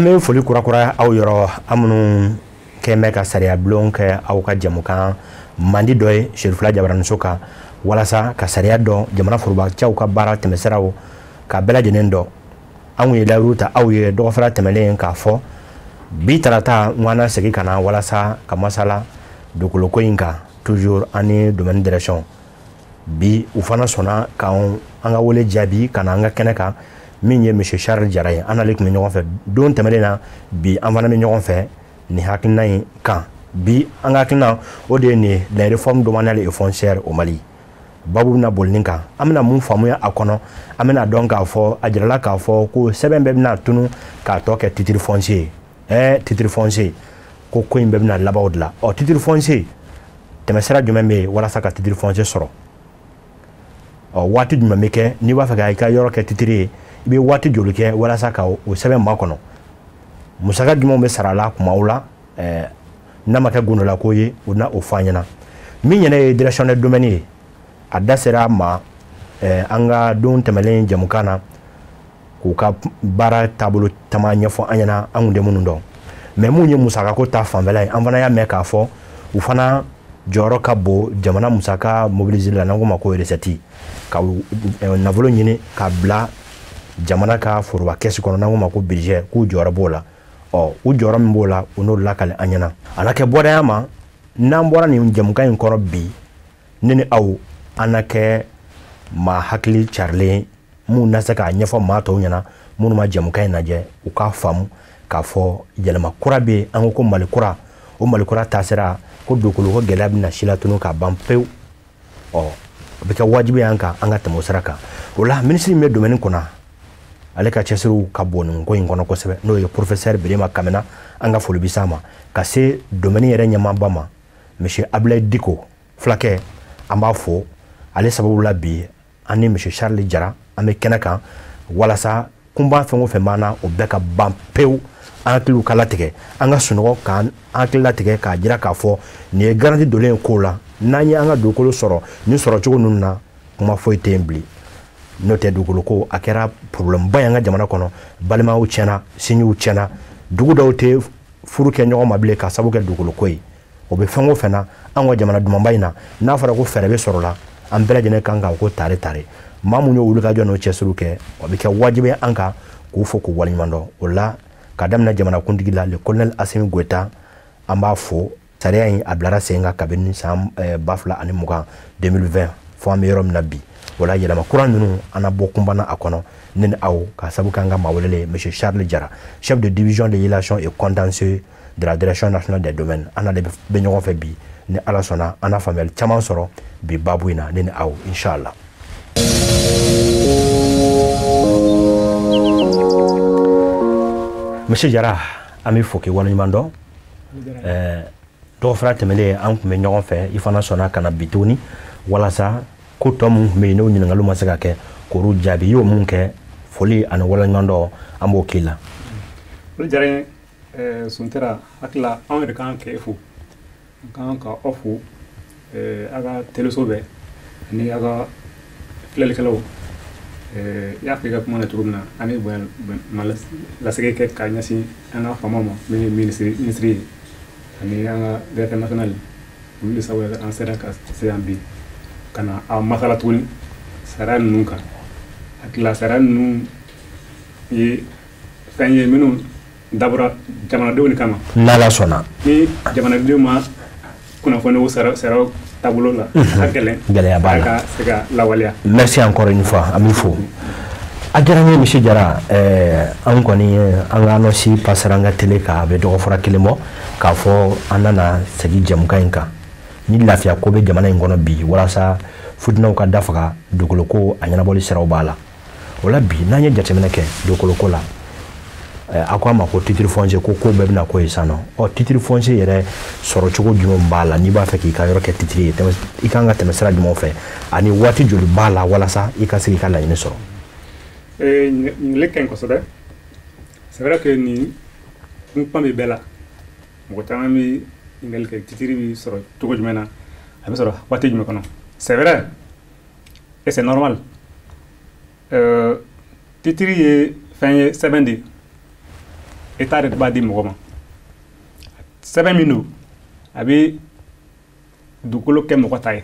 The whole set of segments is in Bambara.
An bɛ foli kurakura aw yɔrɔ, an minnu kɛn bɛ ka sariya bulon kɛ aw ka jamukan mandi dɔ ye Cherifila Jabaraniso kan, walasa ka sariya dɔn, jamana forobacɛw ka baara tɛmɛsiraw ka bɛɛ lajɛlen dɔn. An kun ye layiru ta aw ye dɔgɔfara tɛmɛnen k'a fɔ bi tarata n ko an segin ka na walasa ka masala dugukoloko in kan, toujours an ni domaine direction. Bi u fana sɔnna k'an an ka wele jaabi ka na an ka kɛnɛ kan, min ye monsieur Charles Jara ye. An n'ale tun bɛ ɲɔgɔn fɛ don tɛmɛnen na, bi an fana bɛ ɲɔgɔn fɛ nin hakilina in kan. Bi an ka hakilina o de ye nin ye: les réformes domaniales et foncières au Mali. Babu bɛna boli nin kan. An bɛna mun faamuya a kɔnɔ? An bɛna dɔn k'a fɔ a jirala k'a fɔ ko sɛbɛn bɛɛ bɛna tunu k'a tɔ kɛ titre foncier ye. Titre foncier ko ko in bɛɛ bɛna laban o de la. Ɔ, titre foncier, tɛmɛsira jumɛn bɛ yen walasa ka titre foncier sɔrɔ? Ɔ, waati jumɛn bɛ kɛ n'i b'a fɛ ka i ka yɔrɔ kɛ titre ye? I bɛ waati joli kɛ walasa ka o sɛbɛn makɔnɔ? Musaka jumɛnw bɛ sara a la kumaw la? N'a ma kɛ gundolako ye, o na o fɔ an ɲɛna. Min yɛrɛ ye direction des domaines ye, a da sera a ma an ka don tɛmɛnen jamukan na k'u ka baara taabolo caman ɲɛfɔ an ɲɛna, an kun tɛ minnu dɔn. Mais mun ye musakako ta fanfɛla ye, an fana y'a mɛn k'a fɔ u fana jɔyɔrɔ ka bon jamana musaka mobiliser la, n'an ko ma ko recette, ka nafolo ɲini k'a bila jamana ka foroba kɛsi kɔnɔ, n'an ko ma ko budget, k'u jɔyɔrɔ b'o la. Ɔ, u jɔyɔrɔ min b'o la, u n'o lakale an ɲɛna. A na kɛ bɔdaya ma n'an bɔra nin jamukan in kɔrɔ bi, ne ni aw an na kɛ maa hakili carilen mun na se k'a ɲɛfɔ maa tɔw ɲɛna minnu ma jamukan in lajɛ, u k'a faamu k'a fɔ yɛlɛma kura bɛ yen. An ko ko Mali kura, o Mali kura taasira ko dugukolo ko gɛlɛya bɛna silatunu k'a ban pewu. Ɔ, o bɛ kɛ wajibi y'an kan an ka tɛmɛ o sira kan. O la, minisiri min bɛ domaine kunna, ale ka cɛsiriw ka bon nin ko in kɔnɔ kosɛbɛ, n'o ye professeur Birima Kamena, an ka foli bɛ s'a ma, ka se domaine yɛrɛ ɲɛmaaba ma, monsieur Abdoulaye Diko fulakɛ, an b'a fo. Ale sababu la bi an ni monsieur Charles Jara an bɛ kɛnɛ kan walasa kunba fɛn o fɛn b'an na, o bɛɛ ka ban pewu, an hakiliw ka latigɛ, an ka sunɔgɔ k'an hakili latigɛ k'a jira k'a fɔ nin ye garantie donnen ye kow la. N'an ye an ka dugukolo sɔrɔ nin sɔrɔcogo ninnu na, kuma foyi tɛ yen bilen. N'o tɛ, dugukolo ko a kɛra problème ba ye an ka jamana kɔnɔ. Balimaw tiɲɛna, sinjiw tiɲɛna, dugu dɔw tɛ furu kɛ ɲɔgɔn ma bilen ka sababu kɛ dugukolo ko ye. O bɛ fɛn o fɛn na an ka jamana dumanba in na, n'a fɔra ko fɛɛrɛ bɛ sɔrɔ la, an bɛɛ lajɛlen kan ka ko tare tare. Maa mun y'o wulikajɔ n'o cɛsiriw kɛ, o bɛ kɛ wajibi ye an kan k'u fo k'u waleɲuman dɔn. O la, ka daminɛ jamanakuntigi la, le colonel Assimi Goïta, an b'a fo. Sariya in a bilara sen kan kabini san 2020, 2020, fo an bɛ yɔrɔ min na bi. O la, yɛlɛma kura ninnu, an na bɔ kunbana a kɔnɔ, ne ni aw, ka sababu kɛ an ka maa welelen, monsieur Charles Jara, chef de division de relation et contentieux de la direction nationale des domaines. An n'ale bɛ ɲɔgɔn fɛ bi. Ni Ala sɔnna, an na faamuyali caman sɔrɔ bi baabu in na, ne ni aw, inshallah. Monsieur Jara, an bɛ fo k'i waleɲuman dɔn. Dɔgɔfara tɛmɛnen an tun bɛ ɲɔgɔn fɛ, i fana sɔnna ka na bi tuguni walasa ko tɔ mun tun bɛ yen n'o ɲininkaliw ma se ka kɛ, k'olu jaabi. I y'o mun kɛ, foli ani waleɲuman dɔn an b'o k'i la. O diyara n ye Suntera. Hakili la, anw yɛrɛ kan k'e fo, an kan ka aw fo, aw ka teleso bɛɛ ani aw ka filɛlikɛlaw. I y'a fɔ i ka kuma na cogo min na, an bɛ bonya lasegin kɛ ka ɲɛsin an ka faamaw ma, min ye minisiri ye ani an ka directeur national. Olu de sababu an sera ka se yan bi ka na a masala tuguni sariya ninnu kan. Hakili la, sariya ninnu ye fɛn ye minnu dabɔra jamanadenw de kama. N'Ala sɔnna. Ni jamanadenw ma kunnafoni o sariyaw taabolo la, a gɛlɛn gɛlɛya b'a la ka se ka lawaleya. Merci encore une fois, an b'i fo. A diyara n ye, monsieur Jara. An kɔni an ka annonce passera an ka télé kan, a bɛ dɔgɔfura kelen bɔ, k'a fɔ an nana segin jɛmukan in kan ni lafiya ko bɛ jamana in kɔnɔ bi, walasa futinɛw ka da faga, dugukolo ko a ɲɛnabɔli siraw b'a la. O la bi, n'an ye jateminɛ kɛ dugukolo ko la, a ko a ma ko titre foncier, ko ko bɛɛ bɛna ko ye sisan nɔ. Ɔ, titre foncier yɛrɛ sɔrɔ cogo jumɛn b'a la? N'i b'a fɛ k'i ka yɔrɔ kɛ titre ye, i kan ka tɛmɛ sira jumɛn fɛ, ani waati joli b'a la walasa i ka se k'i ka laɲini sɔrɔ? Ɲininkali ka ɲi kosɛbɛ. C'est vrai que nin kuma bɛ bɛɛ la, mɔgɔ caman bɛ ɲininkali kɛ: titre bɛ sɔrɔ cogo jumɛn na, a bɛ sɔrɔ waati jumɛn kɔnɔ? C'est vrai et c'est normal. Titre ye fɛn ye, sɛbɛn de État de b'a di mɔgɔ ma. Sɛbɛn min don, a bɛ dugukolo kɛ mɔgɔ ta ye.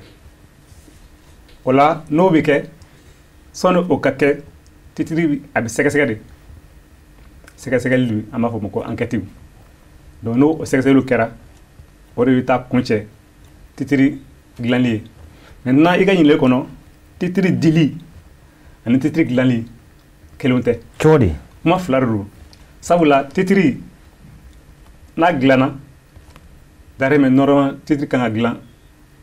O la, n'o bɛ kɛ, sɔnni o ka kɛ, titre a bɛ sɛgɛsɛgɛ de. Sɛgɛsɛgɛli, an b'a fɔ o ma ko enquête. Donc n'o sɛgɛsɛgɛliw kɛra, o de bɛ taa kuncɛ titre dilanli ye. Maintenant, i ka ɲininkali kɔnɔ, titre dili ani titre dilanli kelenw tɛ. Cogo di? Kuma fila de don. Sabula titre n'a dilanna, d'après normalement, titre kan ka dilan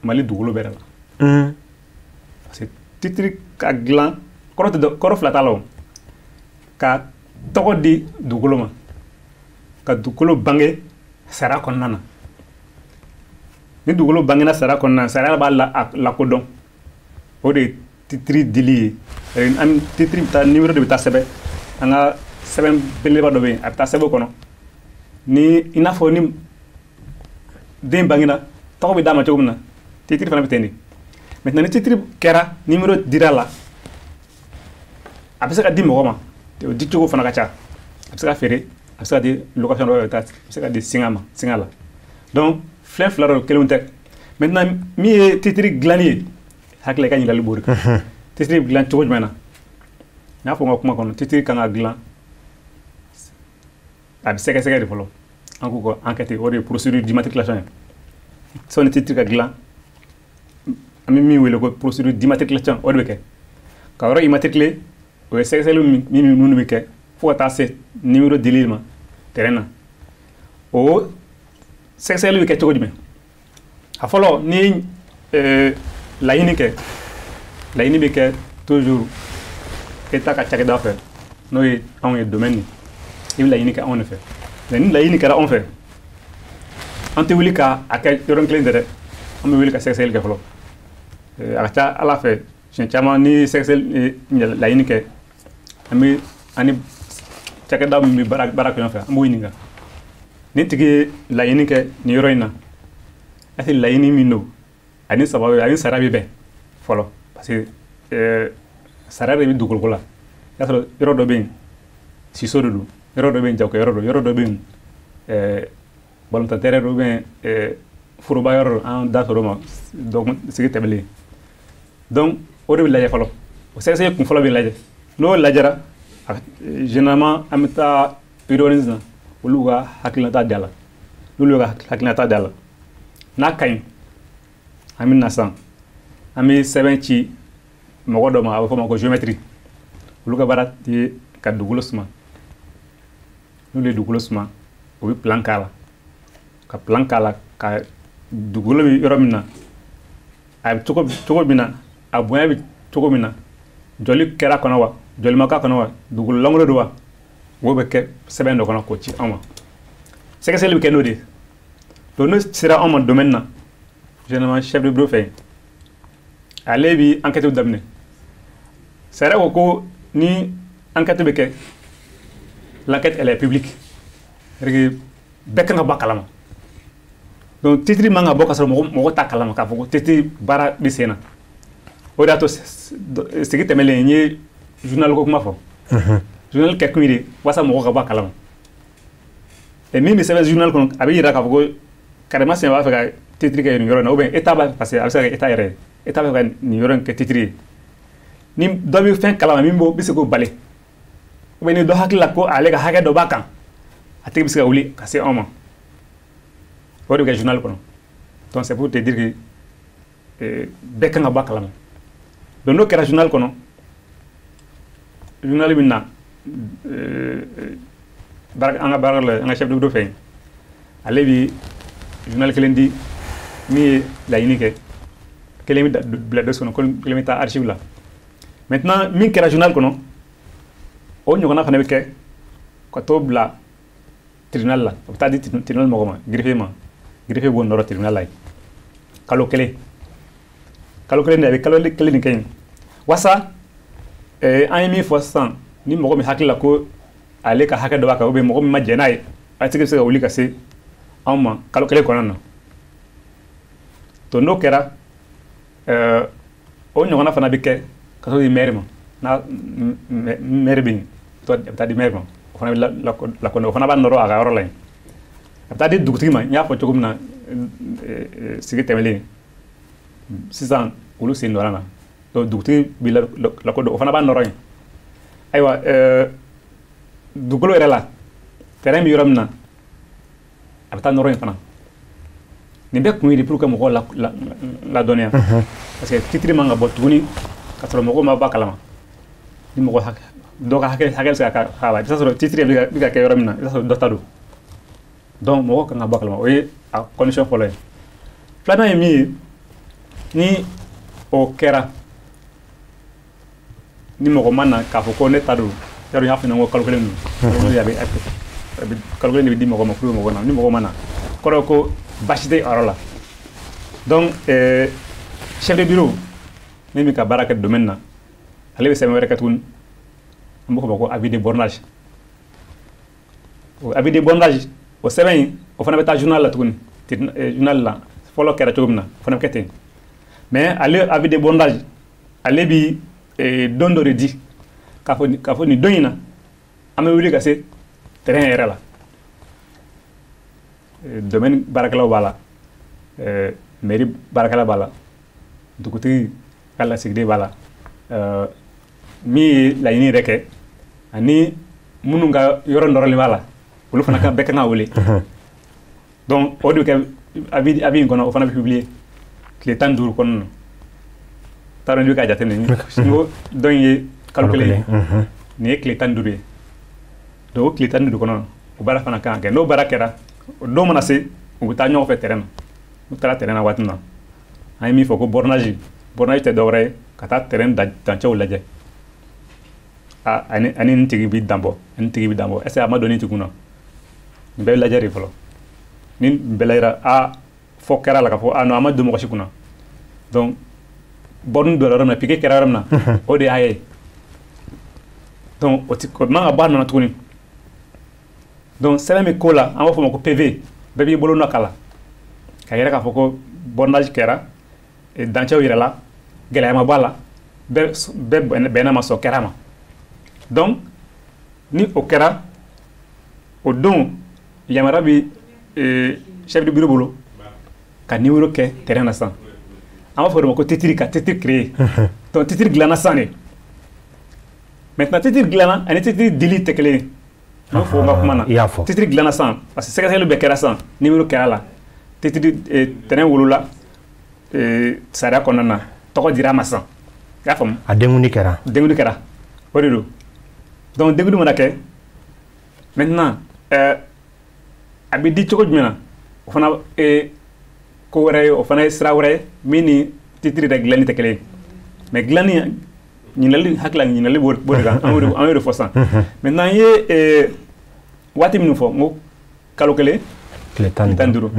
Mali dugukolo bɛɛ de la. Parce que titre ka dilan, kɔrɔ tɛ, kɔrɔ fila t'a la o. Ka tɔgɔ di dugukolo ma, ka dugukolo bange sariya kɔnɔna na. Ni dugukolo bangena sariya kɔnɔna na, sariya b'a la lakodɔn. O de ye titre dili ye. An titre bɛ taa, numéro de bɛ taa sɛbɛn an ka sɛbɛn belebeleba dɔ bɛ yen, a bɛ taa sɛbɛn o kɔnɔ. Ni i n'a fɔ ni den bangena, tɔgɔ bɛ d'a ma cogo min na, titre fana bɛ ten de. Maintenant, ni titre kɛra, numéro dira la, a bɛ se ka di mɔgɔ ma. O di cogo fana ka ca. A bɛ se ka feere, a bɛ se ka di location dɔ, a bɛ se ka di singa ma, singa la. Donc fɛn fila dɔ, kelenw tɛ. Maintenant, min ye titre dilanni ye, hakili i ka ɲininkali b'o de kan. Titre bɛ dilan cogo jumɛn na? N y'a fɔ n ka kuma kɔnɔ, titre kan ka dilan, a bɛ sɛgɛsɛgɛ de fɔlɔ. An k'o ko enquête, o de ye procédure d'immatriculation ye. Sɔnni titre ka dilan, an bɛ min wele ko procédure d'immatriculation, o de bɛ kɛ ka yɔrɔ immatriculer. O ye sɛgɛsɛgɛli min minnu bɛ kɛ fo ka taa se numéro dili ma terrain na. O sɛgɛsɛgɛli bɛ kɛ cogo jumɛn? A fɔlɔ, ni laɲini kɛ, laɲini bɛ kɛ toujours État ka cakɛda fɛ, n'o ye anw ye domaine ye. I bɛ laɲini kɛ anw de fɛ. Mais ni laɲini kɛra anw fɛ, an tɛ wuli ka a kɛ yɔrɔnin kelen tɛ dɛ. An bɛ wuli ka sɛgɛsɛgɛli kɛ fɔlɔ. A ka ca Ala fɛ, siɲɛ caman ni sɛgɛsɛgɛli laɲini kɛ, an bɛ ani cakɛda min bɛ baara kɛ ɲɔgɔn fɛ, an b'o ɲininka: nin tigi ye laɲini kɛ nin yɔrɔ in na, est ce que laɲini min don ani sababu ani sara bɛ bɛn fɔlɔ? Parce que sariya de bɛ dugukolo la. I y'a sɔrɔ yɔrɔ dɔ bɛ yen, siso de don, yɔrɔ dɔ bɛ yen, jagokɛ yɔrɔ don, yɔrɔ dɔ bɛ yen, balontan terrain dɔ bɛ yen, foroba yɔrɔ don, an da sɔrɔ o ma dɔgɔkun sigi tɛmɛlen. Donc o de bɛ lajɛ fɔlɔ. O sɛgɛsɛgɛli kun fɔlɔ bɛ lajɛ. N'o lajɛra, généralement an bɛ taa urbanisme na, olu ka hakilinata di a la. N'olu ka hakilinata di a la, n'a ka ɲi, an bɛ na sisan, an bɛ sɛbɛn ci mɔgɔ dɔ ma, a bɛ fɔ o ma ko géomètre. Olu ka baara ye ka dugukolo suma. N'olu ye dugukolo suma, u bɛ plan k'a la, ka plan k'a la, ka dugukolo bɛ yɔrɔ min na, a bɛ cogo min na, a bonya bɛ cogo min na, jɔli kɛra kɔnɔ wa, jɔli ma k'a kɔnɔ wa, dugukolo lankolon don wa, o bɛ kɛ sɛbɛn dɔ kɔnɔ k'o ci anw ma. Sɛgɛsɛgɛli bɛ kɛ n'o de ye. Donc n'o sera anw ma domaine na, généralement chef de bureau fɛ yen, ale bi enquête daminɛ. Sariya ko ko ni enquête bɛ kɛ, l'enquête, elle est publique, c'est-à-dire que bɛɛ kan ka bɔ a kalama. Donc titre man ka bɔ ka sɔrɔ mɔgɔ t'a kalama k'a fɔ ko titre baara bɛ sen na. O de y'a to sigi tɛmɛlen, n ye journal ko kuma fɔ. Journal kɛ kun ye de walasa mɔgɔ ka bɔ a kalama. Min bɛ sɛbɛn journal kɔnɔ, a bɛ yira k'a fɔ ko karimasina b'a fɛ ka titre kɛ nin yɔrɔ in na, ou bien État b'a, parce que a bɛ se ka kɛ État yɛrɛ ye, État b'a fɛ ka nin yɔrɔ in kɛ titre ye. Ni dɔ bɛ fɛn kalama min b'o bɛ se k'o bali, ou bien ni dɔ hakili la ko ale ka hakɛ dɔ b'a kan, a tigi bɛ se ka wuli ka se anw ma. O de bɛ kɛ journal kɔnɔ. Donc c'est pour te dire que bɛɛ kan ka bɔ a kalama. Donc n'o kɛra journal kɔnɔ, journal bɛ na an ka baara la, an ka chef de bureau fɛ yen. Ale bi journal kelen di min ye laɲini kɛ, kelen bɛ bila dossier kɔnɔ, kelen bɛ taa archive la. Maintenant, min kɛra journal kɔnɔ, o ɲɔgɔnna fana bɛ kɛ ka t'o bila tribunal la. O bɛ taa di tribunal mɔgɔ ma, greffier ma. Greffier b'o nɔrɔ tribunal la yen kalo kelen. Kalo kelen de, a bɛ kalo kelen nin kɛ yen. Wasa an ye min fɔ sisan, ni mɔgɔ min hakili la ko ale ka hakɛ dɔ b'a kan, ou bien mɔgɔ min ma jɛn n'a ye, a tigi bɛ se ka wuli ka se anw ma kalo kelen kɔnɔna na. To n'o kɛra, o ɲɔgɔnna fana bɛ kɛ ka t'o di maire ma. N'a maire bɛ yen, a bɛ taa di maire ma. O fana bɛ lakodɔn, o fana b'a nɔrɔ a ka yɔrɔ la yen. A bɛ taa di dugutigi ma. N y'a fɔ cogo min na sigi tɛmɛlen, sisan olu sen donna na, donc dugutigi bɛ lakodɔn, o fana b'a nɔrɔ yen. Ayiwa, dugukolo yɛrɛ la, terrain bɛ yɔrɔ min na, a bɛ taa nɔrɔ yen fana. Nin bɛɛ kun ye de pour que mɔgɔw ladɔnniya, parce que titre man ka bɔ tuguni ka sɔrɔ mɔgɔw ma bɔ a kalama. Ni mɔgɔ dɔ ka hakɛ bɛ se ka k'a la, i bɛ taa sɔrɔ titre bɛ ka kɛ yɔrɔ min na, i bɛ taa sɔrɔ dɔ ta don. Donc mɔgɔw kan ka bɔ a kalama, o ye a condition fɔlɔ ye. Filanan ye min ye, ni o kɛra, ni mɔgɔ ma na k'a fɔ ko ne ta don, yarɔ n y'a fɔ ɲɛna ko kalo kelen don, a bɛ kalo kelen de bɛ di mɔgɔ ma pour que mɔgɔ na. Ni mɔgɔ ma na, kɔrɔ ko baasi tɛ a yɔrɔ la. Donc chef de bureau min bɛ ka baara kɛ domaine na, ale bɛ sɛbɛn wɛrɛ kɛ tuguni, an b'a fɔ o ma ko avis de bornage. O avis de bornage, o sɛbɛn in, o fana bɛ taa journal la tuguni. Journal la fɔlɔ kɛra cogo min na, o fana bɛ kɛ ten. Mais ale avis de bornage, ale bi don dɔ de di k'a fɔ nin don in na, an bɛ wuli ka se terrain yɛrɛ la. Domaine baarakɛlaw b'a la, mairie baarakɛla b'a la, dugutigi ka lasigiden b'a la, min ye laɲini yɛrɛ kɛ ani minnu ka yɔrɔ nɔrɔlen b'a la, olu fana bɛɛ kan ka wele. Donc o de bɛ kɛ avis in kɔnɔ, o fana bɛ publier tile 15 kɔnɔna na. T'a dɔn n'i bɛ k'a jateminɛ, n ko dɔ in ye kalo kelen ye, nin ye tile 15 ye. Donc o tile 15 kɔnɔ, o baara fana kan ka kɛ. N'o baara kɛra, o don mana se, u bɛ taa ɲɔgɔn fɛ terrain na. N'u taara terrain na waati min na, an ye min fɔ ko bornage, bornage tɛ dɔwɛrɛ ye ka taa terrain dancɛw lajɛ. Ani nin tigi bɛ dan bɔ, ani tigi bɛ dan bɔ, est ce que a ma don nin tigi kunna? Nin bɛɛ bɛ lajɛ de fɔlɔ. Ni nin bɛɛ lajɛra, a fɔ kɛra la k'a fɔ a non, a ma don mɔgɔ si kunna. Donc borne donna yɔrɔ min na, piquet kɛra yɔrɔ min na, o de y'a ye. Donc o ti o man ka bɔ a nɔ na tuguni. Donc sɛbɛn bɛ ko la, an b'a fɔ o ma ko PV, bɛɛ b'i bolo nɔ k'a la ka yɛrɛ k'a fɔ ko bornage kɛra, dancɛw yɛrɛ la, gɛlɛya ma bɔ a la, bɛɛ bɛnna ma, sɔn kɛra ma. Donc ni o kɛra, o don yamaruya bɛ chef de bureau bolo ka numéro kɛ terrain na sisan. An b'a fɔ o de ma ko titre, ka titre créer. Donc titre dilanna sisan de. Maintenant titre dilanna ani titre dili tɛ kelen ye. N y'o fɔ n ka kuma na. I y'a fɔ. Titre dilanna sisan, parce que sɛgɛsɛgɛli bɛɛ kɛra sisan, numéro kɛra la, titre terrain wolola sariya kɔnɔna na, tɔgɔ dira a ma sisan. I y'a faamu? A denkundi kɛra. Denkundi kɛra, o de don. Donc denkundi mana kɛ, maintenant a bɛ di cogo jumɛn na, o fana ko wɛrɛ ye, o fana ye sira wɛrɛ ye min ni titre yɛrɛ dilanni tɛ kelen ye. Mais dilanni, ɲininkali, hakili la ɲininkali b'o de kan, an y'o de fɔ sisan. Maintenant n ye waati minnu fɔ, n ko kalo kelen, tile 15.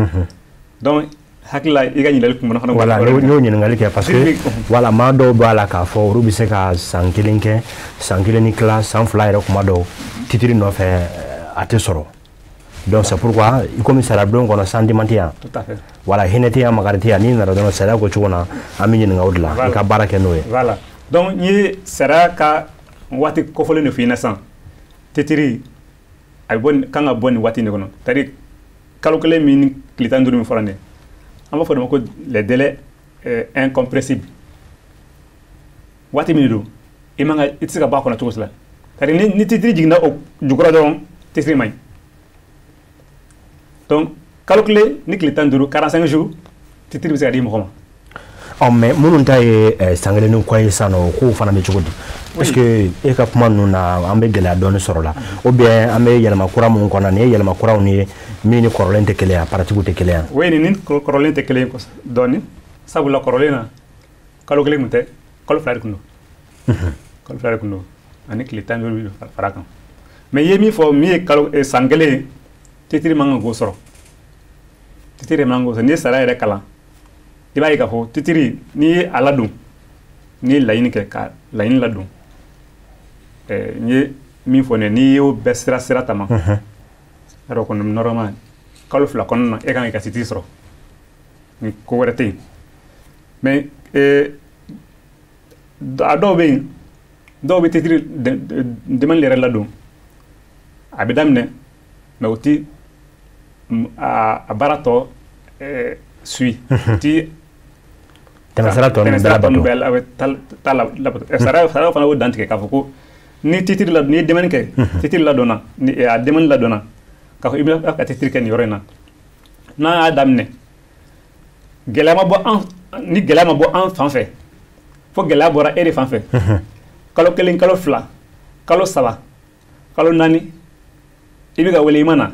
Donc hakili la i ka ɲininkali kun fana. Voilà, n y'o ɲininkali kɛ parce que voilà, maa dɔw b'a la k'a fɔ olu bɛ se ka san kelen kɛ, san kelen ni tila, san 2 yɛrɛ, kuma dɔw titre nɔfɛ a tɛ sɔrɔ. Donc c'est pourquoi i komi sariyabulon kɔnɔ sentiment tɛ yan. Tout à fait. Voilà, hinɛ tɛ yan, makari tɛ yan. N'i nana dɔrɔn sariya ko cogo na, an bɛ ɲininka o de la, i ka baara kɛ n'o ye. Voilà. Donc n ye sariya ka waati kofɔlen de f'i ɲɛna sisan. Titre a bɛ bɔ, kan ka bɔ nin waati in de kɔnɔ, c'est à dire kalo kelen min ni tile 15 min fɔra nin ye, an b'a fɔ o de ma ko les délais incompressibles. Waati min don, i man ka, i tɛ se ka bɔ a kɔnɔ cogo si la. C'est à dire ni titre jiginna o jukɔrɔ dɔrɔn, titre man ɲi. Donc kalo kelen ni tile 15, 45 jours, titre bɛ se ka di mɔgɔ ma. Ɔ mais minnu ta ye san kelen ni kɔ ye sisan nɔ, o kow fana bɛ cogo di? Parce que e ka kuma ninnu na, an bɛ gɛlɛya dɔɔni sɔrɔ la, ou bien an bɛ yɛlɛma kura minnu kɔnɔ, nin ye yɛlɛma kuraw ye min ni kɔrɔlen tɛ kelen ye, pratiques tɛ kelen ye. Oui, nin ni kɔrɔlen tɛ kelen ye dɔɔni, sabula kɔrɔlen na kalo kelen tun tɛ, kalo 2 de tun don. Kalo 2 de tun don ani tile 15 fara kan. Mais i ye min fɔ, min ye kalo san kelen ye, titre man kan k'o sɔrɔ. Titre man kan k'o sɔrɔ. N'i ye sariya yɛrɛ kalan, i b'a ye k'a fɔ titre, n'i ye a ladon, n'i ye laɲini kɛ ka laɲini ladon, n ye min fɔ nin ye, n'i y'o bɛɛ sira tama, yarɔ kɔni normalement kalo 2 kɔnɔna na, e kan k'i ka titre sɔrɔ, ni ko wɛrɛ tɛ yen. Mais a dɔw bɛ yen, dɔw bɛ titre demande yɛrɛ ladon, A bɛ daminɛ, mais o ti a baara tɔ suit, o ti tɛmɛsira tɔ ninnu bɛɛ labato. Ta labato. Sariya fana y'o dantigɛ k'a fɔ ko ni titre la, n'i ye demande kɛ, titre ladonna, ni a demande ladonna k'a fɔ i bɛ ka titre kɛ nin yɔrɔ in na, n'an y'a daminɛ, gɛlɛya ma bɔ an ni gɛlɛya ma bɔ an fan fɛ, fo gɛlɛya bɔra e de fan fɛ, kalo 1, kalo 2, kalo 3, kalo 4, i bɛ ka wele, i ma na,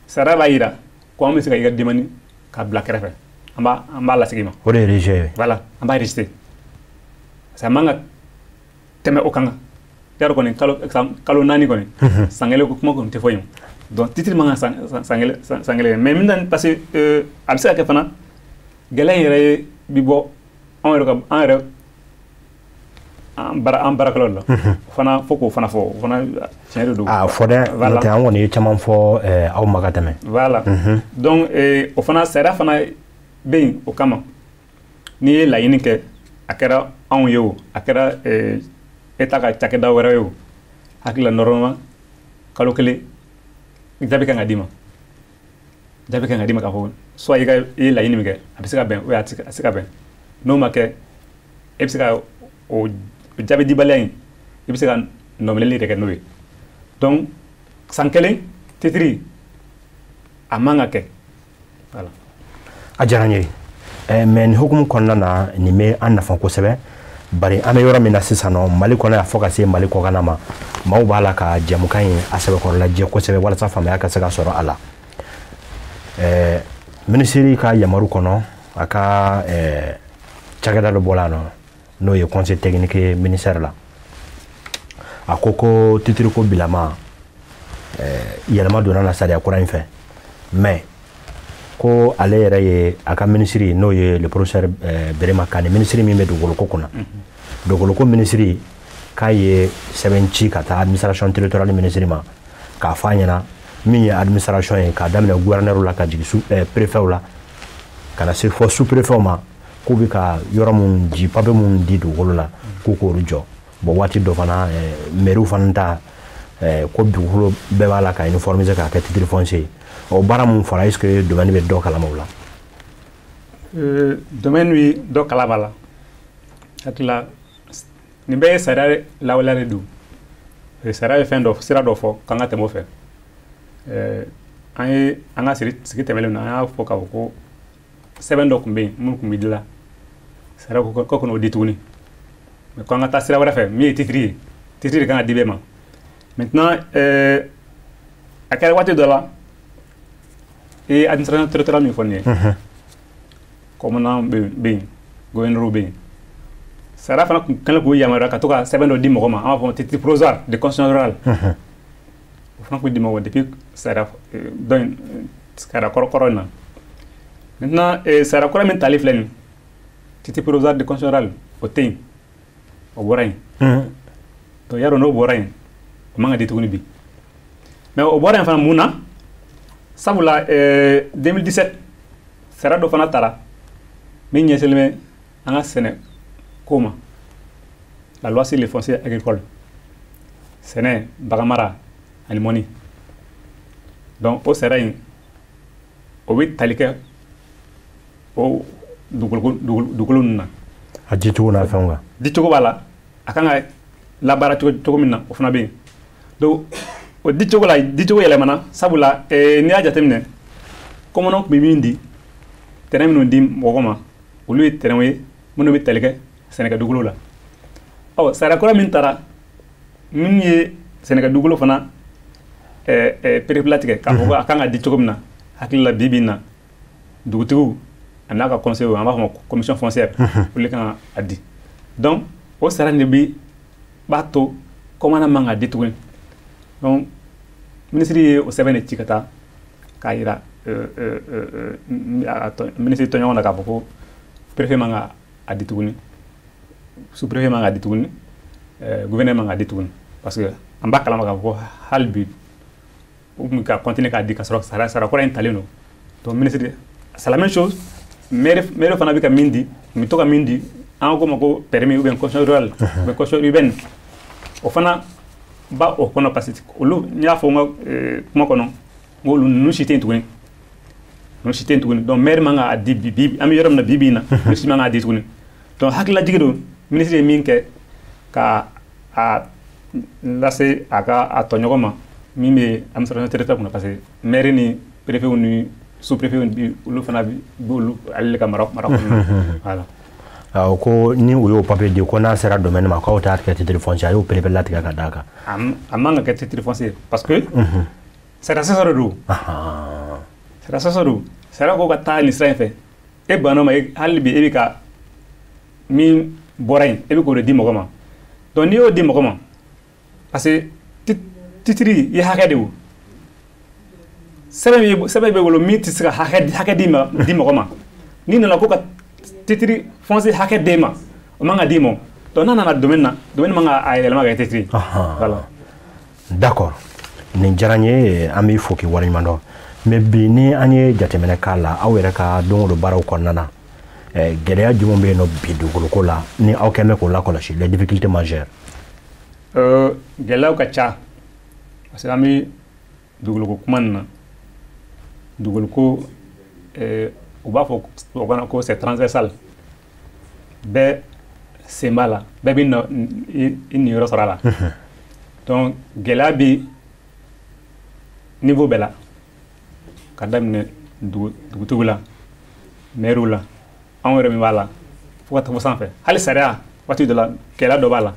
sariya b'a yira ko an bɛ se ka i ka demande k'a bila kɛrɛfɛ, an b'a lasegin i ma. O de ye rejet ye. Voilà, an b'a rejeter, parce que a man ka tɛmɛ o kan. Yarɔ kɔni, kalo 4 kɔni, san kelen ko kuma kɔni tɛ fɔ yen. Donc titre man ka san kelen, mais min, parce que a bɛ se ka kɛ fana, gɛlɛya in yɛrɛ ye bi bɔ anw yɛrɛ ka an yɛrɛ an baara an baarakɛlaw la o fana, fo k'o fana fɔ, o fana tiɲɛ de don. A fɔ dɛ, n'o tɛ an kɔni ye caman fɔ aw ma ka tɛmɛ. Voilà, donc o fana, sariya fana bɛ yen o kama. N'i ye laɲini kɛ, a kɛra anw ye o, a kɛra État ka cakɛda wɛrɛ ye o, hakili la, normalement kalo 1, jaabi kan ka d'i ma, jaabi kan ka d'i ma k'a fɔ soit i ye laɲini min kɛ, a bɛ se ka bɛn, ou a tɛ se ka bɛn. N'o ma kɛ, e bɛ se ka o jaabi dibaliya in, i bɛ se ka nɔminɛli de kɛ n'o ye. Donc san kelen titre, a man ka kɛ, voilà. A diyara n ye, mais nin hukumu kɔnɔna na, nin bɛ an nafa kosɛbɛ, bari an bɛ yɔrɔ min na sisan nɔ, Mali kɔnɔ yan fo ka se Mali kɔkanna ma, maaw b'a la ka jɛmukan in a sɛbɛkɔrɔlajɛ kosɛbɛ walasa faamuya ka se ka sɔrɔ a la. Minisiri ka yamaru kɔnɔ, a ka cakɛda dɔ bɔra yan nɔ, n'o ye conseil technique ye ministère la, a ko ko titre ko bilama, yɛlɛma donna la sariya kura in fɛ, mais ko ale yɛrɛ ye a ka minisiri, n'o ye le professeur Berema Kane, minisiri min bɛ dugukolo kunna, dugukolo minisiri, k'a ye sɛbɛn ci ka taa administration territoriale minisiri ma k'a fɔ a ɲɛna, min ye administration ye, k'a daminɛ gouverneur la ka jigin sous préfet la ka na se fɔ sous préfet ma, k'u bɛ ka yɔrɔ mun di, papier mun di dugukolo la, k'u k'olu jɔ. Bon, waati dɔ fana, mairie fana ta ko dugukolo bɛɛ b'a la ka uniformiser k'a kɛ titre foncier ye. O baara mun fɔra, est ce que domaine bɛ dɔ kalama o la? Domaine bɛ dɔ kalama la. Hakili la, nin bɛɛ ye sariya lawaleya de don. Sariya ye fɛn dɔ, sira dɔ fɔ k'an ka tɛmɛ o fɛ. An ye an ka sigi tɛmɛnen na, an y'a fɔ k'a fɔ ko sɛbɛn dɔ tun bɛ yen minnu tun bɛ dilan, sariya ko ko kan'o di tuguni, mais ko an ka taa sira wɛrɛ fɛ min ye titre ye, titre de kan ka di bɛɛ ma. Maintenant, a kɛra waati dɔ la, i ye administration territoriale min fɔ nin ye, commandant bɛ yen, gouverneur bɛ yen, sariya fana tun kɛlen k'u yamaruya ka to ka sɛbɛn dɔ di mɔgɔ ma, an b'a fɔ titre provisoire de concession rurale. O fana tun bɛ di mɔgɔ ma depuis sariya dɔ in, sariya kɔrɔ kɔrɔ in na. Maintenant, sariya kura min tali filɛ nin, titre provisoire de concession rurale, o tɛ yen, o bɔra yen. Donc yarɔ, n'o bɔra yen, o man ka di tuguni bi. Mais o bɔra yen fana mun na? Sabula 2017, sariya dɔ fana tara min ɲɛsinnen bɛ an ka sɛnɛ ko ma, la loi sur le foncier agricole, sɛnɛ, baganmara ani mɔni. Donc o sariya in, o bɛ tali kɛ o dugukolo ninnu na. A dicogo n'a fɛnw kan. Dicogo b'a la, a kan ka labaara cogo min na, o fana bɛ yen. Donc o dicogo la, dicogo yɛlɛmana, sabula n'i y'a jateminɛ, commandant tun bɛ min di, terrain minnu di mɔgɔ ma, olu ye terrain ye minnu bɛ tali kɛ sɛnɛkɛ dugukolo la. Ɔ, sariya kura min taara, min ye sɛnɛkɛ dugukolo fana pereperelatigɛ k'a fɔ ko a kan ka di cogo min na, hakili la, bi bi in na, dugutigiw a n'a ka conseil, an b'a fɔ ma commission foncière, olu de kan ka a di. Donc o sariya in de bi b'a to commandant man ka di tuguni. Donc minisiri ye o sɛbɛn de ci ka taa k'a yira minisiri tɔɲɔgɔn na k'a fɔ ko préfet man ka a di tuguni, sous préfet man ka di tuguni, gouverneur man ka di tuguni, parce que an b'a kalama k'a fɔ ko hali bi u tun ka continuer k'a di ka sɔrɔ sariya kura in talen don. Donc ministre, c'est la même chose, maire fana bɛ ka min di, u bɛ to ka min di, an ko ma ko permis ou bien concession rurale ou bien concession urbaine, o fana ba o kɔnɔ, parce que olu, n y'a fɔ n ka kuma kɔnɔ, n ko olu ninnu si tɛ yen tuguni, ninnu si tɛ yen tuguni. Donc maire man k'a di bi, an bɛ yɔrɔ min na bi bi in na, olu si man k'a di tuguni. Donc hakililajigi don, ministre ye min kɛ ka a lase a ka a tɔɲɔgɔn ma min bɛ administration territoriale kunna, parce que maire ni préfet ni sous préfet, olu fana b'olu ale de ka mara kɔnɔna, voilà. Awɔ, ko ni u y'o papier di, ko n'a sera domaine ma, k'aw t'a kɛ titre foncier, a y'o pereperelatigɛ ka d'a kan. A man ka kɛ titre foncier, parce que sariya sɔsɔ de don. Sariya sɔsɔ don. Sariya ko ka taa nin sira in fɛ, e banna ma, hali bi e bɛ ka min bɔra yen, e bɛ k'o de di mɔgɔ ma. Donc n'i y'o di mɔgɔ ma, parce que titre ye hakɛ de, o sɛbɛn bɛ bolo min tɛ se ka hakɛ di mɔgɔ ma. N'i nana ko ka titre foncier hakɛ d'e ma, o man ka d'i ma. Donc n'a nana domaine na, domaine man ka a yɛlɛma ka kɛ titre ye, voilà. D'accord, nin diyara n ye, an b'i fo k'i waleɲuman dɔn. Mais bi, ni an ye jateminɛ k'a la, aw yɛrɛ ka don o don baaraw kɔnɔna na, gɛlɛya jumɛn bɛ yen nɔ bi dugukoloko la ni aw kɛn bɛ k'o lakɔlɔsi, les difficultés majeures? Gɛlɛyaw ka ca, parce que an bɛ dugukoloko kuma nin na. Dugukoloko, u b'a fɔ tubabukan na ko c'est transversal, bɛɛ sen b'a la, bɛɛ bɛ i niyɔrɔ sɔrɔ a la. Donc gɛlɛya bɛ niveau bɛɛ la, ka daminɛ dugutigiw la, maires la, anw yɛrɛ min b'a la, fo ka taa fo sanfɛ. Hali sariya, waati dɔ la gɛlɛya dɔ b'a la.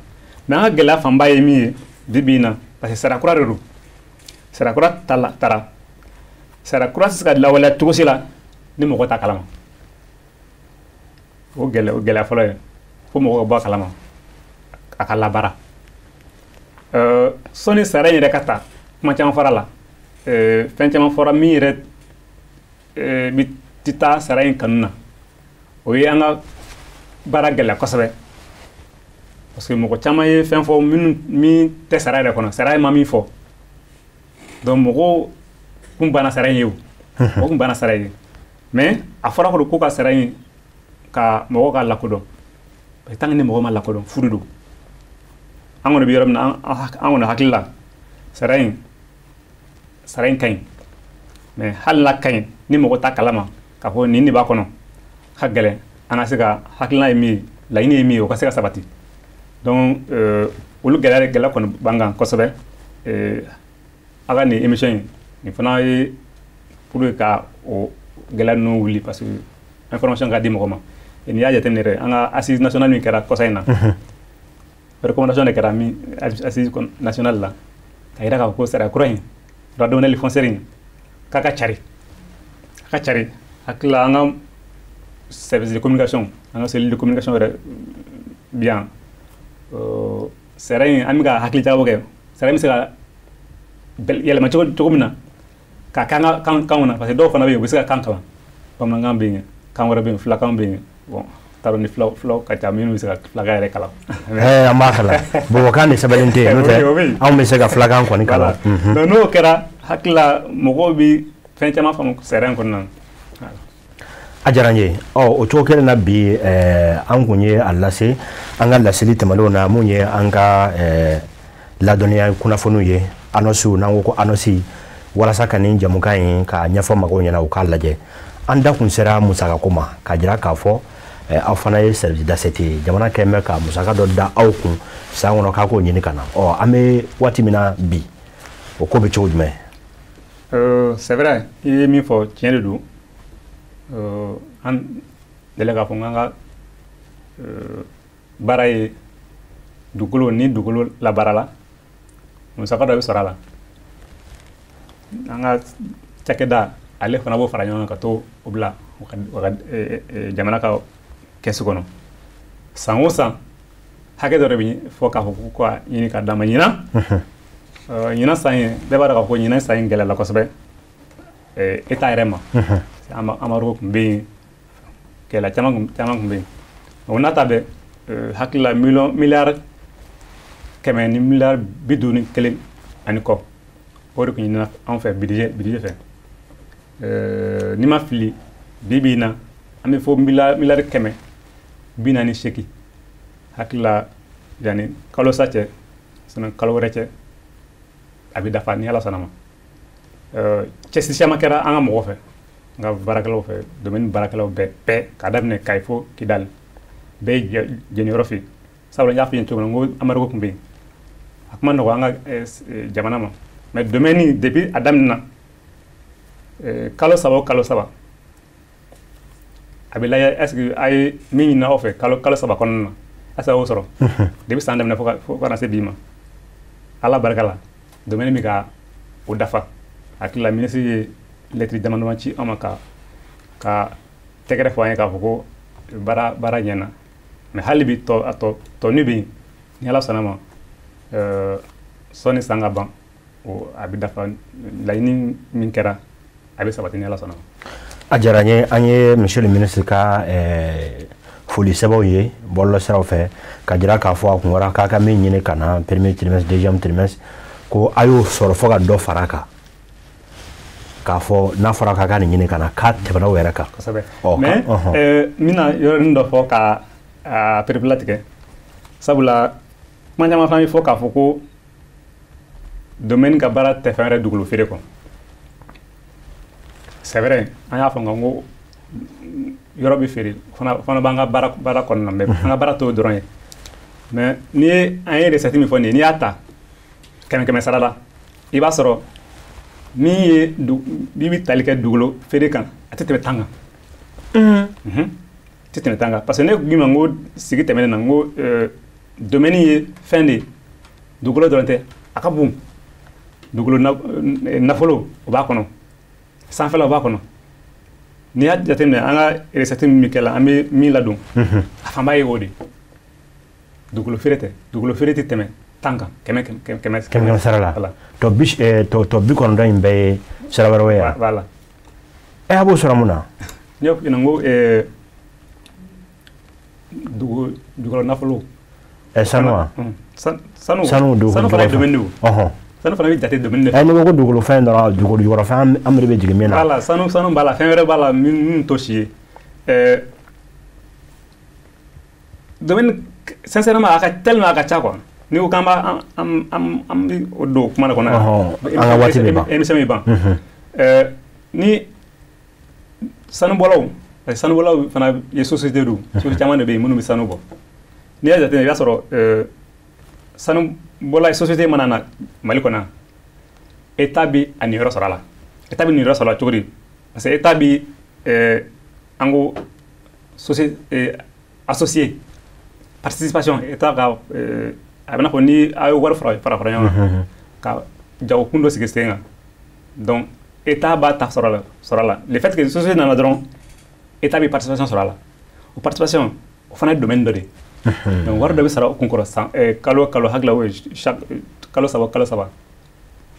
Mais an ka gɛlɛya fanba ye min ye bi bi in na, parce que sariya kura de don, sariya kura tara, sariya kura tɛ se ka lawaleya cogo si la ni mɔgɔ t'a kalama. O gɛlɛya fɔlɔ ye fo mɔgɔ ka bɔ a kalama, a ka labaara. Sɔnni sariya in yɛrɛ ka ta, kuma caman fɔra la, fɛn caman fɔra min yɛrɛ bɛ ti taa sariya in kanu na. O ye an ka baara gɛlɛya kosɛbɛ, parce que mɔgɔ caman ye fɛn fɔ minnu min tɛ sariya yɛrɛ kɔnɔ, sariya ma min fɔ. Donc mɔgɔw kun banna sariya in ye, o mɔgɔ kun banna sariya in ye. Mais a fɔra ko ka sariya in ka mɔgɔw ka lakodɔn, parce que tant que ni mɔgɔ ma lakodɔn, fu de don. An kɔni bɛ yɔrɔ min na, an kɔni hakili la, sariya in ka ɲi. Mais hali n'a ka ɲi, ni mɔgɔ t'a kalama k'a fɔ nin de b'a kɔnɔ, ka gɛlɛn an ka se ka hakilina ye min ye, laɲini ye min ye, o ka se ka sabati. Donc olu gɛlɛya kɔni b'an kan kosɛbɛ. A ka nin émission in, nin fana ye pour que ka o gɛlɛya ninnu wuli, parce que information ka di mɔgɔ ma. N'i y'a jateminɛ yɛrɛ, an ka assise nationale min kɛra kɔsa in na, recommandation de kɛra min assise nationale la, ka yira k'a fɔ ko sariya kura in, droit domanial foncier in, k'a ka cari, a ka cari. Hakili la, an ka service de communication, an ka cellule de communication yɛrɛ bi yan, sariya in, an bɛ ka hakili jagabɔ kɛ sariya in bɛ se ka yɛlɛma cogo min na ka kɛ an ka kanw na, parce que dɔw fana bɛ yen, u bɛ se ka kan kalan. Bamanankan bɛ yen, kan wɛrɛ bɛ yen, filakan bɛ yen. Bon, t'a dɔn ni filaw ka ca minnu bɛ se ka filakan yɛrɛ kalan. An b'a kalan, bɔbɔkan de sɛbɛnlen tɛ yen, n'o tɛ anw bɛ se ka filakan kɔni kalan. Donc n'o kɛra, hakili la, mɔgɔw bɛ fɛn caman faamu sariya in kɔnɔna na. A diyara n ye. Ɔ, o cogo kelen na bi, an kun ye a lase an ka laseli tɛmɛnenw na, mun ye an ka ladɔnniya kunnafoniw ye, annonce, n'an ko ko annonce, walasa ka nin jamukan in k'a ɲɛfɔ mɔgɔw ɲɛna, u k'a lajɛ. An da kun sera musakako ma, k'a jira k'a fɔ aw fana ye service d'assiette ye, jamana kɛn bɛ ka musaka dɔ da aw kun san kɔnɔ k'a k'o ɲini ka na. Ɔ, an bɛ waati min na bi, o ko bɛ cogo jumɛn? C'est vrai, i ye min fɔ, tiɲɛ de don. An delila k'a fɔ k'an ka baara ye dugukolo, ni dugukolo labaarala, musaka dɔ bɛ sɔrɔ a la. An ka cakɛda, ale fana b'o fara ɲɔgɔn kan ka t'o bila u ka jamana ka kɛsu kɔnɔ. San o san, hakɛ dɔ de bɛ fɔ k'a fɔ ko ka ɲini ka d'an ma. Ɲinan san in, bɛɛ b'a dɔn k'a fɔ ko ɲinan san in gɛlɛyala kosɛbɛ État yɛrɛ ma. Embargo tun bɛ yen, gɛlɛya caman tun bɛ yen. O n'a ta bɛɛ, hakili la, miliyɔn 100 ni miliyari 51 ani kɔ, o de tun ɲinina anw fɛ budget fɛ. N'i ma fili, bi bi in na, an bɛ fɔ miliyari 148. Hakili la, yanni kalo sa cɛ, kalo wɛrɛ cɛ. a bɛ dafa ni Ala sɔnna ma. Cɛsiri caman kɛra an ka mɔgɔ fɛ, n ka baarakɛlaw fɛ, domaine baarakɛlaw bɛɛ k'a daminɛ Kayi fo Kidali, bɛɛ ye jeniyɔrɔ fin. Sabula n y'a f'i ye cogo min na, n ko embargo tun bɛ yen, a kuma nɔgɔ an ka jamana ma, mais domaine depuis a daminɛna, kalo saba o kalo saba a bɛ lajɛ est ce que a ye min ɲini aw fɛ kalo saba kɔnɔna na, est ce que a y'o sɔrɔ? Depuis san daminɛ fo ka na se bi ma, Ala barika la, domaine bɛ ka o dafa. Hakili la, ministre ye lettre dama dama ci an ma ka tɛgɛrɛ fɔ an ye k'a fɔ ko baara ɲɛna, mais hali bi tɔ a tɔ tɔni bɛ yen. Ni Ala sɔnna ma, sɔnni san ka ban, o a bɛ dafa. Laɲini min kɛra, a bɛ sabati ni Ala sɔnna ma. A diyara n ye. An ye monsieur le ministre ka foli sɛbɛnw ye bɔlɔlɔsiraw fɛ ka jira k'a fɔ a kun kɔrɔ k'a ka min ɲini ka na premier trimestre, deuxième trimestre, ko a y'o sɔrɔ fo ka dɔ fara a kan, k'a fɔ n'a fɔra k'a ka nin ɲini ka na, k'a tɛmɛna o yɛrɛ kan. Kosɛbɛ, mais n bɛna yɔrɔnin dɔ fɔ ka a pereperelatigɛ, sabula kuma caman fana bɛ fɔ k'a fɔ ko domaine ka baara tɛ fɛn wɛrɛ dugukolo feere kɔ. C'est vrai, an y'a fɔ, nka n ko yɔrɔ bɛ feere fana b'an ka baara kɔnɔna na, mais an ka baara t'o dɔrɔn ye. Mais n'i ye an ye recette min fɔ nin ye, n'i y'a ta kɛmɛ kɛmɛ sara la, i b'a sɔrɔ min ye min bɛ tali kɛ dugukolo feere kan, a tɛ tɛmɛ 10 kan. Tɛ tɛmɛ 10 kan, parce que ne ko ma n ko sigi tɛmɛnen na, n ko domaine ye fɛn de ye, dugukolo dɔrɔn tɛ, a ka bon. Dugukolo nafolo o b'a kɔnɔ, sanfɛla o b'a kɔnɔ. N'i y'a jateminɛ, an ka recette min bɛ kɛ la, an bɛ min ladon, a fanba ye o de ye. Dugukolo feere tɛ, dugukolo feere tɛ tɛmɛ 10 kan, kɛmɛ kɛmɛ kɛmɛ kɛmɛ sara la. Tɔ 90 in bɛɛ ye sira wɛrɛw ye. Voilà. Ɛ, a b'o sɔrɔ mun na? N y'a f'i ɲɛna, n ko dugu jukɔrɔ nafolo. Ɛ, sanu wa? Sanu. Sanu, dugukolo. Sanu fana ye domaine de o. Sanu fana bɛ jate domaine de fɛ. Ɛ, n'i ko ko dugukolo fɛn dɔrɔn, dugukolo jukɔrɔ fɛn, an bɛ jigin min na. Voilà, sanu b'a la, fɛn wɛrɛ b'a la min t'o si ye. Domaine, sincèrement, a ka tellement a ka ca quoi. N'i ko k'an b'a an bɛ o don kuma de kɔnɔ yan, an ka waati bɛ ban. Émission bɛ ban. Ni sanubɔlaw, parce que sanubɔlaw fana ye société don, société caman de bɛ yen minnu bɛ sanu bɔ. N'i y'a jateminɛ, i b'a sɔrɔ sanubɔla société mana na Mali kɔnɔ, État bɛ a niyɔrɔ sɔrɔ a la. État bɛ niyɔrɔ sɔrɔ a la cogo di? Parce que État bɛ an ko société associé, participation État ka, a bɛ n'a fɔ ni a ye wari fara fara ɲɔgɔn kan ka jagokun dɔ sigi sen kan, donc État b'a ta sɔrɔ a la. Le fait que société nana dɔrɔn, État bɛ participation sɔrɔ a la. O participation o fana ye domaine dɔ de ye. Donc wari dɔ bɛ sara o kun kɔrɔ san kalo o kalo, hakili la o ye chaque kalo saba kalo saba,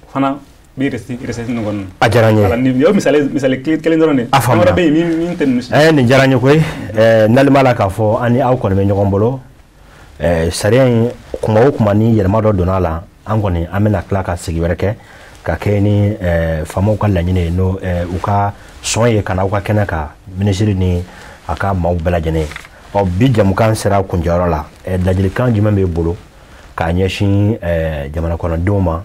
o fana bɛ recette ninnu kɔnɔna. A diyara n ye. Voilà, nin ye misali kelen dɔrɔn de ye. A faamuna. Fɛn wɛrɛ bɛ yen min tɛ ninnu si. Ɛ, nin diyara n ye koyi. N'ale b'a la k'a fɔ an ni aw kɔni bɛ ɲɔgɔn bolo, sariya in kuma o kuma ni yɛlɛma dɔ donna a la, an kɔni an bɛna tila ka sigi wɛrɛ kɛ ka kɛ ni faamaw ka laɲini ye, n'o u ka sɔn ye ka na aw ka kɛnɛ kan, minisiri ni a ka maaw bɛɛ lajɛlen. Ɔ, bi jamukan sera kuncɛyɔrɔ la. Ladilikan jumɛn b'e bolo k'a ɲɛsin jamana kɔnɔdenw ma,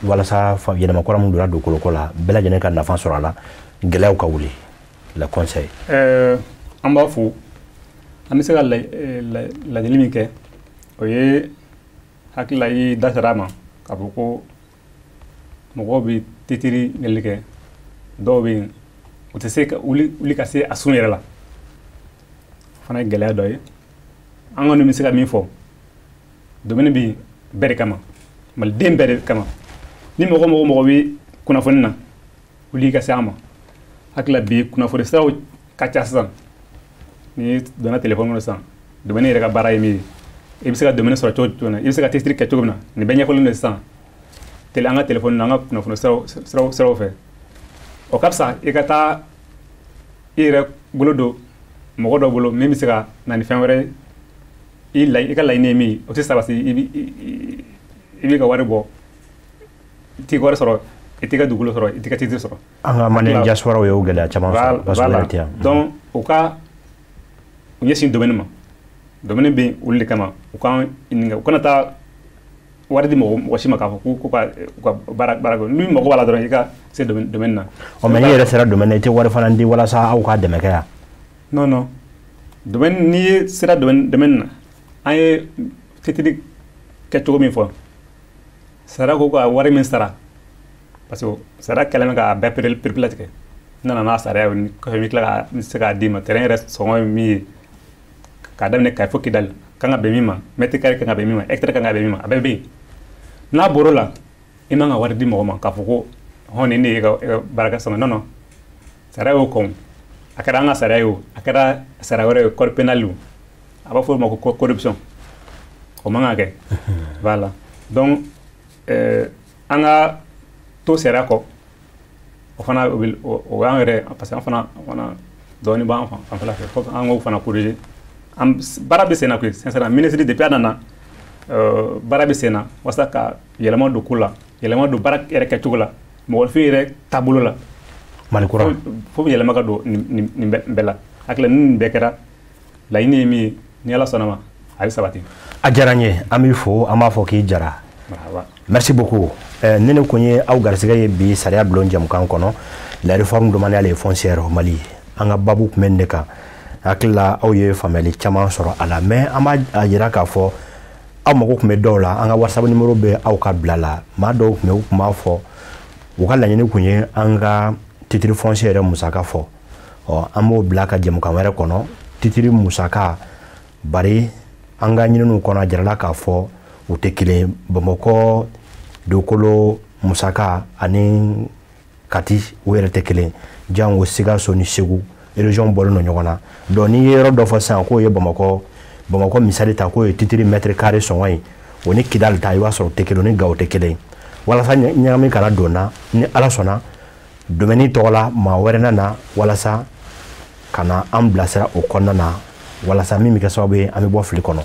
walasa yɛlɛma kura min donna dugukoloko la, bɛɛ lajɛlen ka nafa sɔrɔ a la, gɛlɛyaw ka wuli, le conseil? An b'a fo. An bɛ se ka ladili min kɛ, o ye hakili la i da sera a ma k'a fɔ ko mɔgɔw bɛ titiri ɲinili kɛ, dɔw bɛ yen u tɛ se ka wuli ka se a sun yɛrɛ la. O fana ye gɛlɛya dɔ ye. An kɔni bɛ se ka min fɔ, domaine bɛ bɛɛ de kama, maliden bɛɛ de kama. Ni mɔgɔ bɛ kunnafoni na, wuli ka se an ma. Hakili la bi kunnafoni siraw ka ca sisan. N'i donna telefɔni kɔnɔ sisan, domaine yɛrɛ ka baara ye min ye, i bɛ se ka domaine sɔrɔ cogo jumɛn na, i bɛ se ka titre kɛ cogo min na, nin bɛɛ ɲɛfɔlen don sisan tele an ka telefɔni na, an ka kunnafoni siraw fɛ. O ka fisa i ka taa i yɛrɛ bolo don mɔgɔ dɔ bolo min bɛ se ka na ni fɛn wɛrɛ ye. I ka laɲini ye min ye, o tɛ sabati. I b'i ka wari bɔ, i t'i ka wari sɔrɔ, i t'i ka dugukolo sɔrɔ, i t'i ka titre sɔrɔ. An ka malien diaspora y'o gɛlɛya caman sɔrɔ parce que o yɛrɛ tɛ yan. Donc u ka u ɲɛsin domaine ma, domaine bɛ yen olu de kama. U k'an ɲininka, u kana taa wari di mɔgɔ si ma k'a fɔ ko ka baara kɛ. Ni mɔgɔ b'a la dɔrɔn, i ka se domaine na. Ɔ, mais n'i yɛrɛ sera domaine na, i tɛ wari fana di walasa aw ka dɛmɛ kɛ yan? Non, non, domaine, n'i ye sera domaine na, an ye titre kɛcogo min fɔ, sariya ko ka wari min sara, parce que sariya kɛlen bɛ k'a bɛɛ pereperelatigɛ. N nana n'a sariya ye kɔfɛ, n bɛ tila ka n se k'a d'i ma. Terrain yɛrɛ sɔngɔ ye min ye, k'a daminɛ Kayi fo Kidali, kan ka bɛn min ma, mètre carré kan ka bɛn min ma, hectare kan ka bɛn min ma, a bɛɛ bɛ yen. N'a bɔr'o la, i man ka wari di mɔgɔ ma k'a fɔ ko hɔn, nin de ye e ka baarakɛ sɔngɔ. Non, non, sariya y'o kɔn. A kɛra an ka sariya ye o, a kɛra sariya wɛrɛ ye, code pénal o, a b'a fɔ o ma ko corruption, o man ka kɛ. Voilà, donc an ka to sariya kɔ, o fana o y'an yɛrɛ, parce que an fana dɔɔnin b'an fanfɛla fɛ, fo an k'o fana corriger. An baara bɛ sen na koyi, sincèrement. Ministre, depuis a nana, baara bɛ sen na walasa ka yɛlɛma don ko la, yɛlɛma don baara yɛrɛ kɛcogo la, mɔgɔninfin yɛrɛ taabolo la. Mali kura. Fo yɛlɛma ka don nin bɛɛ la. Hakili ni nin bɛɛ kɛra, laɲini ye min ye, ni Ala sɔnna ma, a bɛ sabati. A diyara n ye, an b'i fo, an b'a fɔ k'i jara. Merci beaucoup. Ne kun ye aw garisɛgɛ ye bi sariya bulon jɛmukan kɔnɔ, la réforme domaniale et foncière au Mali. An ka babu tun bɛ nin de kan. Hakili la, aw ye faamuyali caman sɔrɔ a la, mais an b'a yira k'a fɔ aw mago tun bɛ dɔw la. An ka WhatsApp numéro bɛ aw ka bila la. Maa dɔw tun bɛ, u tun b'a fɔ u ka laɲini kun ye an ka titre foncier yɛrɛ musaka fɔ. Ɔ, an b'o bila ka jɛmukan wɛrɛ kɔnɔ, titre musaka, bari an ka ɲininiw kɔnɔ, a jirala k'a fɔ u tɛ kelen. Bamakɔ dugukolo musaka ani Kati, o yɛrɛ tɛ kelen, jango Sikaso ni Segu région bɔlen don ɲɔgɔn na. Donc n'i ye yɔrɔ dɔ fɔ sisan k'o ye Bamakɔ misali ta, k'o ye titre mètre carré sɔngɔ ye, o ni Kidali ta, i b'a sɔrɔ o tɛ kelen, o ni Gawo tɛ kelen. Walasa ɲagami kana don na, ni Ala sɔnna, domaine tɔgɔ la, maa wɛrɛ nana walasa ka na an bilasira o kɔnɔna na, walasa min bɛ kɛ sababu ye an bɛ bɔ fili kɔnɔ.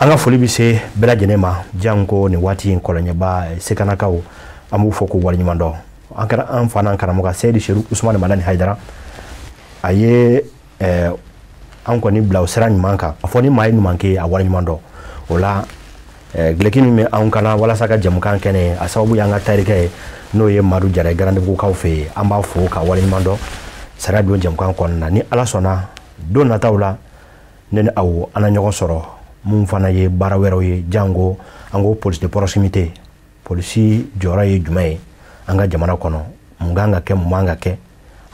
An ka foli bɛ se bɛɛ lajɛlen ma, janko nin waati in kɔlɔnjɛba Sekanakaw, an b'u fɔ k'u waleɲuman dɔn. An kɛra an fa n'an karamɔgɔ Seyidi Seru Usumani Madani Hayidara, a ye an kɔni bila o sira ɲuman kan. A fɔ ni maa ye ɲuman kɛ, a waleɲuman dɔn. O la, gileki min bɛ anw kana walasa ka jɛmukan kɛnɛ, a sababu y'an ka tarikɛ ye, n'o ye Madu Jara ye Garandebugukaw fɛ yen. An b'a fo ka waleɲuman dɔn sariya don jɛmukan kɔnɔna na. Ni Ala sɔnna, don nataw la, ne ni aw an na ɲɔgɔn sɔrɔ mun fana ye baara wɛrɛw ye, jango an ko police de proximité, polisi jɔyɔrɔ ye jumɛn ye an ka jamana kɔnɔ, mun kan ka kɛ, mun man ka kɛ,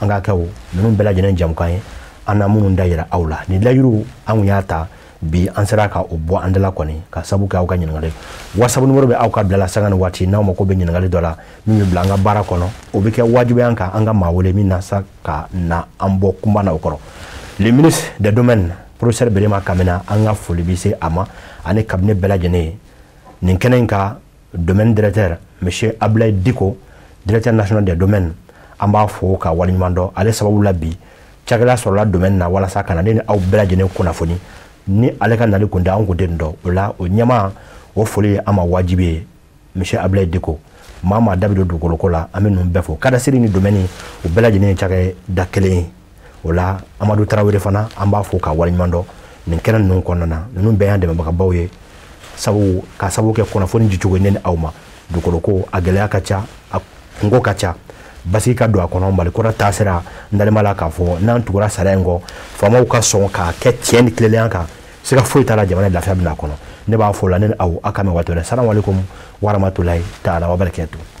an ka kɛ o ninnu bɛɛ lajɛlen jɛmukan ye an na minnu da yira aw la. Nin layiru an kun y'a ta bi, an sera ka o bɔ an dala kɔni, ka sabu kɛ aw ka ɲininkali. WhatsApp numéro bɛ aw ka bila la sanga ni waati. N'aw mako bɛ ɲininkali dɔ la min bɛ bila an ka baara kɔnɔ, o bɛ kɛ wajibi an kan an ka maa wele min na sa ka na an bɔ kunba na o kɔrɔ. Le ministre des Domaines, professeur Berema Kamena, an ka foli bɛ se a ma ani cabinet bɛɛ lajɛlen ye. Nin kɛnɛ in ka domaine directeur, monsieur Ablaye Diko, directeur national des domaines, an b'a fo ka waleɲuman dɔn. Ale sababu la bi, cakɛda sɔrɔla domaine na walasa ka na ne ni aw bɛɛ lajɛlen kunnafoni. Ni ale ka nali kun tɛ, an kun tɛ nin dɔn. O la, o ɲɛmaa, o foli ye an ma wajibi ye. Monsieur Ablaye Diko, maa da bɛ don dugukoloko la, an bɛ ninnu bɛɛ fo. Cadastre ni domaine, o bɛɛ lajɛlen ye cakɛda kelen ye. O la, Amadu Tarawele fana, an b'a fo ka waleɲuman dɔn nin kɛnɛ ninnu kɔnɔna na. Ninnu bɛɛ y'an dɛmɛbagabaw ye, sabu ka sababu kɛ kunnafoni dicogo ne ni aw ma. Dugukoloko a gɛlɛya ka ca, a kungo ka ca, basigi ka don a kɔnɔ. Mali kura taasira, n dalen b'a la k'a fɔ n'an tugura sariya in kɔ, faamaw ka sɔn k'a kɛ tiɲɛ ni tilennenya kan, siga foyi t'a la, jamana lafiya bɛna a kɔnɔ. Ne b'a fɔ o la, ne ni aw, aw ka mɛn waati wɛrɛ. Salamu aleykum waramatulayi taala wa barakatuh.